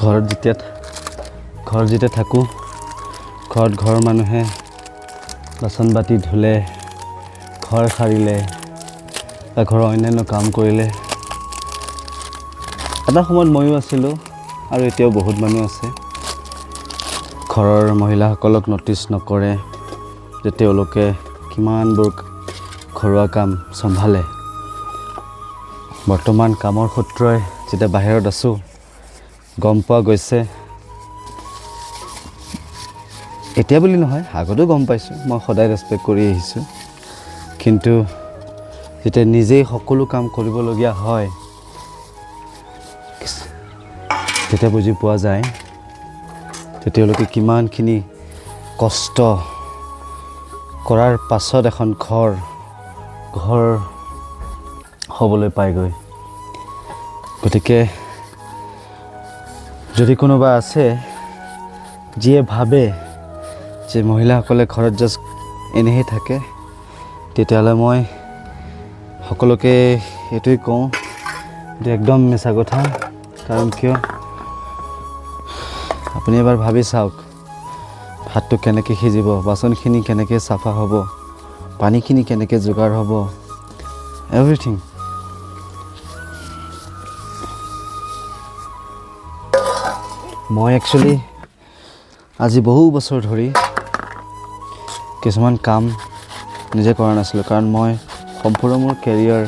ঘৰত যেতিয়া ঘৰত যেতিয়া থাকোঁ, ঘৰত ঘৰৰ মানুহে বাচন বাতি ধুলে, ঘৰ সাৰিলে বা ঘৰৰ অন্যান্য কাম কৰিলে, এটা সময়ত ময়ো আছিলোঁ আৰু এতিয়াও বহুত মানুহ আছে, ঘৰৰ মহিলাসকলক ন'টিছ নকৰে যে তেওঁলোকে কিমানবোৰ ঘৰুৱা কাম চম্ভালে। বৰ্তমান কামৰ সূত্ৰই যেতিয়া বাহিৰত আছোঁ, গম পোৱা গৈছে, এতিয়া বুলি নহয়, আগতেও গম পাইছোঁ, মই সদায় ৰেচপেক্ট কৰি আহিছোঁ, কিন্তু যেতিয়া নিজেই সকলো কাম কৰিবলগীয়া হয় তেতিয়া বুজি পোৱা যায় যে তেওঁলোকে কিমানখিনি কষ্ট কৰাৰ পাছত এখন ঘৰ ঘৰ হ'বলৈ পায়গৈ। গতিকে যদি কোনোবা আছে যিয়ে ভাবে যে মহিলাসকলে ঘৰত জাষ্ট এনেহে থাকে, তেতিয়াহ'লে মই সকলোকে এইটোৱেই কওঁ যে একদম মিছা কথা। কাৰণ কিয়, আপুনি এবাৰ ভাবি চাওক, ভাতটো কেনেকৈ সিজিব, বাচনখিনি কেনেকৈ চাফা হ'ব, পানীখিনি কেনেকৈ যোগাৰ হ'ব, এভৰিথিং। মই একচুৱেলি আজি বহু বছৰ ধৰি কিছুমান কাম নিজে কৰা নাছিলোঁ, কাৰণ মই সম্পূৰ্ণ মোৰ কেৰিয়াৰ,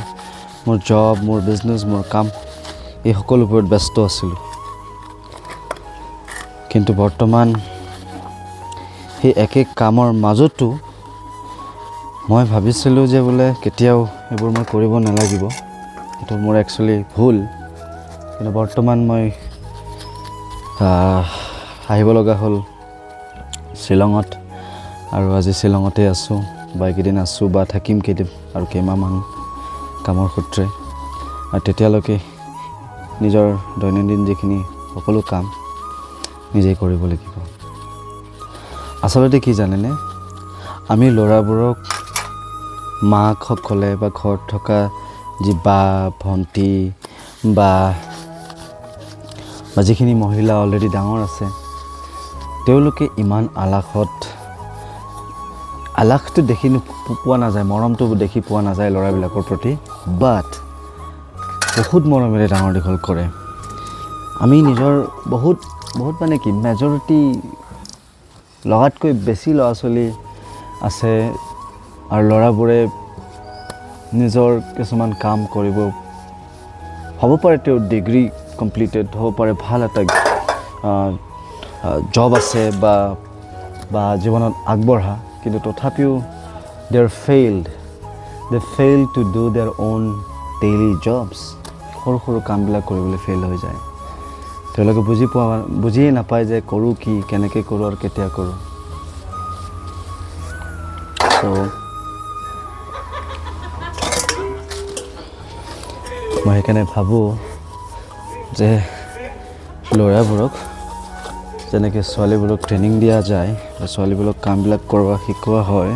মোৰ জব, মোৰ বিজনেছ, মোৰ কাম, এই সকলোবোৰত ওপৰত ব্যস্ত আছিলোঁ। কিন্তু বৰ্তমান সেই একে কামৰ মাজতো মই ভাবিছিলোঁ যে বোলে কেতিয়াও এইবোৰ মই কৰিব নালাগিব, সেইটো মোৰ একচুৱেলি ভুল। কিন্তু বৰ্তমান মই আহিব লগা হ'ল শ্বিলঙত, আৰু আজি শ্বিলঙতে আছোঁ বা এইকেইদিন আছোঁ বা থাকিম কেইদিন আৰু কেইমাহমান কামৰ সূত্ৰে। আৰু তেতিয়ালৈকে নিজৰ দৈনন্দিন যিখিনি সকলো কাম নিজেই কৰিব লাগিব। আচলতে কি জানেনে, আমি ল'ৰাবোৰক মাকসকলে বা ঘৰত থকা যি বা ভণ্টি বা যিখিনি মহিলা অলৰেডি ডাঙৰ আছে, তেওঁলোকে ইমান আলাসটো দেখি পোৱা নাযায়, মৰমটো দেখি পোৱা নাযায় ল'ৰাবিলাকৰ প্ৰতি, বাট বহুত মৰমেৰে ডাঙৰ দীঘল কৰে। আমি নিজৰ বহুত বহুত মানে কি মেজৰিটি লগাতকৈ বেছি ল'ৰা ছোৱালী আছে, আৰু ল'ৰাবোৰে নিজৰ কিছুমান কাম কৰিব হ'ব পাৰে, তেওঁ ডিগ্ৰী কমপ্লিটেড হ'ব পাৰে, ভাল এটা জব আছে বা জীৱনত আগবঢ়া, কিন্তু তথাপিও they are failed, they fail to do their own daily jobs. সৰু সৰু কামবিলাক কৰিবলৈ ফেইল হৈ যায়। তেওঁলোকে বুজিয়ে নাপায় যে কৰোঁ কি, কেনেকৈ কৰোঁ আৰু কেতিয়া কৰোঁ। চ' মই সেইকাৰণে ভাবোঁ যে ল'ৰাবোৰক যেনেকৈ ছোৱালীবোৰক ট্ৰেইনিং দিয়া যায় বা ছোৱালীবোৰক কামবিলাক কৰোৱা শিকোৱা হয়,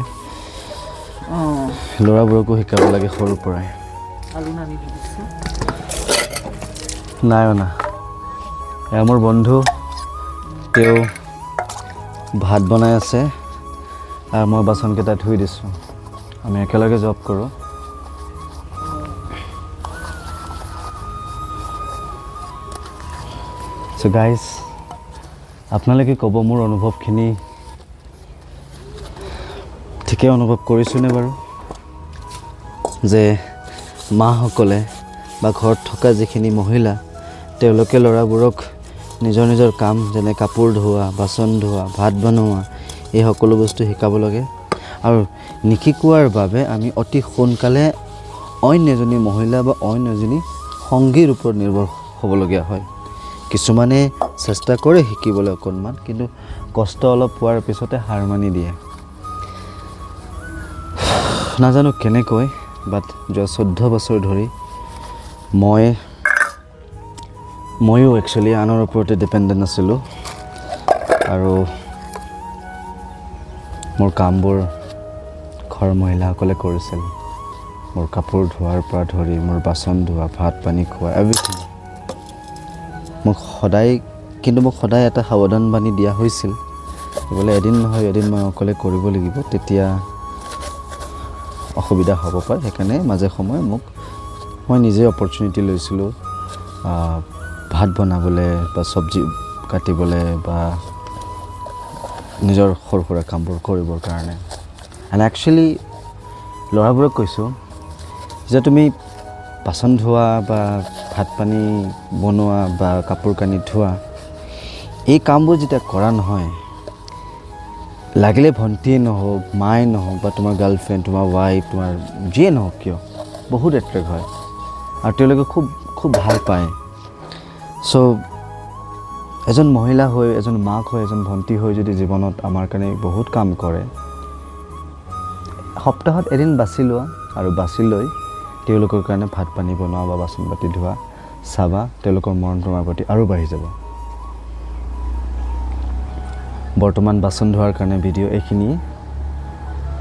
ল'ৰাবোৰকো শিকাব লাগে সৰুৰ পৰাই। নাই অনা। এয়া মোৰ বন্ধু, তেওঁ ভাত বনাই আছে আৰু মই বাচনকেইটা ধুই দিছোঁ। আমি একেলগে জব কৰোঁ। চ' গাইজ, আপোনালোকে ক'ব মোৰ অনুভৱখিনি ঠিকেই অনুভৱ কৰিছোঁনে বাৰু, যে মাসকলে বা ঘৰত থকা যিখিনি মহিলা, তেওঁলোকে ল'ৰাবোৰক নিজৰ নিজৰ কাম যেনে কাপোৰ ধোৱা, বাচন ধোৱা, ভাত বনোৱা, এই সকলো বস্তু শিকাব লাগে। আৰু নিশিকোৱাৰ বাবে আমি অতি সোনকালে অইন এজনী মহিলা বা অইন এজনী সংগীৰ ওপৰত নিৰ্ভৰ হ'বলগীয়া হয়। কিছুমানে চেষ্টা কৰে শিকিবলৈ অকণমান, কিন্তু কষ্ট অলপ পোৱাৰ পিছতে হাৰ মানি দিয়ে। নাজানো কেনেকৈ, বাট যোৱা 14 বছৰ ধৰি ময়ো একচুৱেলি আনৰ ওপৰতে ডিপেণ্ডেণ্ট আছিলোঁ, আৰু মোৰ কামবোৰ ঘৰৰ মহিলাসকলে কৰিছিল। মোৰ কাপোৰ ধোৱাৰ পৰা ধৰি মোৰ বাচন ধোৱা, ভাত পানী খোৱা, এভৰিথিং। মোক সদায় কিন্তু মোক সদায় এটা সাৱধানবাণী দিয়া হৈছিল বোলে এদিন নহয় এদিন মই অকলে কৰিব লাগিব, তেতিয়া অসুবিধা হ'ব পাৰে। সেইকাৰণে মাজে সময়ে মই নিজে অপৰচুনিটি লৈছিলোঁ ভাত বনাবলৈ বা চব্জি কাটিবলৈ বা নিজৰ সৰু সুৰা কামবোৰ কৰিবৰ কাৰণে। এণ্ড একচুৱেলি ল'ৰাবোৰক কৈছোঁ যে তুমি বাচন ধোৱা বা ভাত পানী বনোৱা বা কাপোৰ কানি ধোৱা, এই কামবোৰ যেতিয়া কৰা নহয়, লাগিলে ভণ্টিয়ে নহওক, মায়ে নহওক বা তোমাৰ গাৰ্লফ্ৰেণ্ড, তোমাৰ ৱাইফ, তোমাৰ যিয়ে নহওক কিয়, বহুত এট্ৰেক্ট হয় আৰু তেওঁলোকে খুব খুব ভাল পায়। চ' এজন মহিলা হৈ, এজন মাক হৈ, এজন ভণ্টি হৈ যদি জীৱনত আমাৰ কাৰণে বহুত কাম কৰে, সপ্তাহত এদিন বাছি লোৱা আৰু বাছি লৈ তেওঁলোকৰ কাৰণে ভাত পানী বনোৱা বা বাচন বাতি ধোৱা, চাবা তেওঁলোকৰ মৰম তোমাৰ প্ৰতি আৰু বাঢ়ি যাব। বৰ্তমান বাচন ধোৱাৰ কাৰণে ভিডিঅ' এইখিনিয়ে,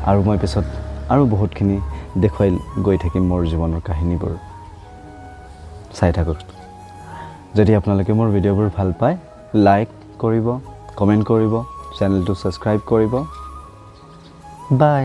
আৰু মই পিছত আৰু বহুতখিনি দেখুৱাই গৈ থাকিম মোৰ জীৱনৰ কাহিনীবোৰ। চাই থাকক। যদি আপোনালোকে মোৰ ভিডিঅ'বোৰ ভাল পায়, লাইক কৰিব, কমেণ্ট কৰিব, চেনেলটো ছাবস্ক্ৰাইব কৰিব। বাই।